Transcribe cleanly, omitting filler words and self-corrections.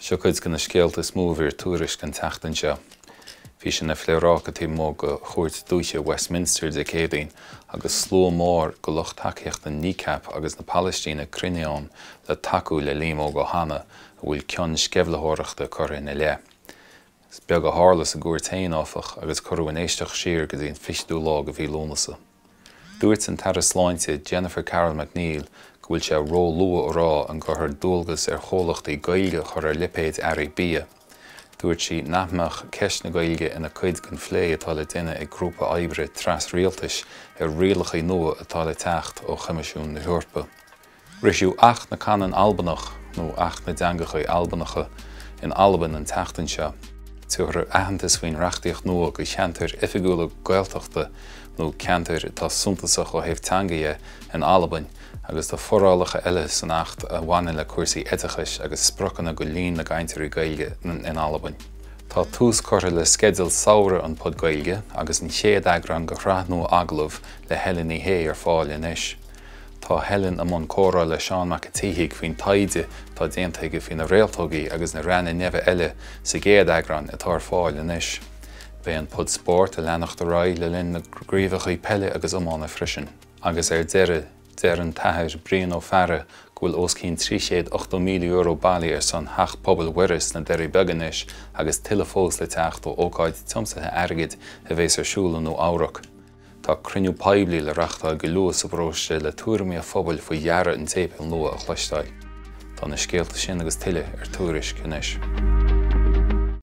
Seo cuid de na scéalta is mó a bhí ar Tuairisc an tseachtain seo. Bhí sé ina phléaráca taobh amuigh de Chúirt Dúiche Westminster Dé Céadaoin agus slua mór de lucht tacaíochta Kneecap agus na Palaistíne cruinnithe ann le tacú le Liam Óg Ó hAnnaidh a bhfuil cion sceimhlitheoireachta curtha ina leith. Is beag a tharla sa gcúirt féin, áfach, agus cuireadh an éisteacht siar go dtí an 20ú lá de mhí Lúnasa. Dúirt an tAire Sláinte Jennifer Carroll MacNeill go bhfuil sé ró-luath a rá an gcuirfear dualgas ar chomhlachtaí Gaeilge a chur ar lipéid earraí bia. Dúirt sí nach mbeadh ceist na Gaeilge ina cuid den phlé atá le déanamh ag grúpa oibre tras-rialtais ar rialacha nua atá le teacht ó Choimisiún na hEorpa. Ritheadh Acht na Canann Albanach, nó Acht na dTeangacha Albanacha, in Albain an tseachtain seo. Tabharfar aitheantas faoin reachtaíocht nua do cheantair oifigiúla Gaeltachta nó ceantair atá suntasach ó thaobh teanga dhe in Albain agus tá forálacha eile san Acht a bhaineann le cúrsaí oideachais agus spriocanna do líon na gcainteoirí Gaeilge in Albain. Tá tús curtha le sceideal samhraidh An Pod Gaeilge agus an chéad eagrán de shraith nua agallamh le Helen Ní Shé ar fáil anois. Tá Helen i mbun comhrá le Seán Mac an tSíthigh faoin taighde atá déanta aige faoi na réaltógaí agus na reanna neimhe eile sa gcéad eagrán atá ar fáil anois. Beidh an Pod Spóirt ag leanacht ar aghaidh le linn na gcraobhacha peile agus iomána freisin. Agus ar deireadh, deir an tAthair Brian Ó Fearraigh go bhfuil os cionn €380,000 bailithe ar son Theach Pobail Mhuire sna Doirí Beaga anois agus tuilleadh fós le teacht ó ócáid tiomsaithe airgid a bhéas ar siúl i Nua Eabhrac. Tá cruinniú poiblí le reachtáil go luath sa bparóiste le tuairimí an phobail faoi dhearadh an tséipéil nua a chloisteáil. Tá na scéalta sin agus tuilleadh ar Tuairisc anois.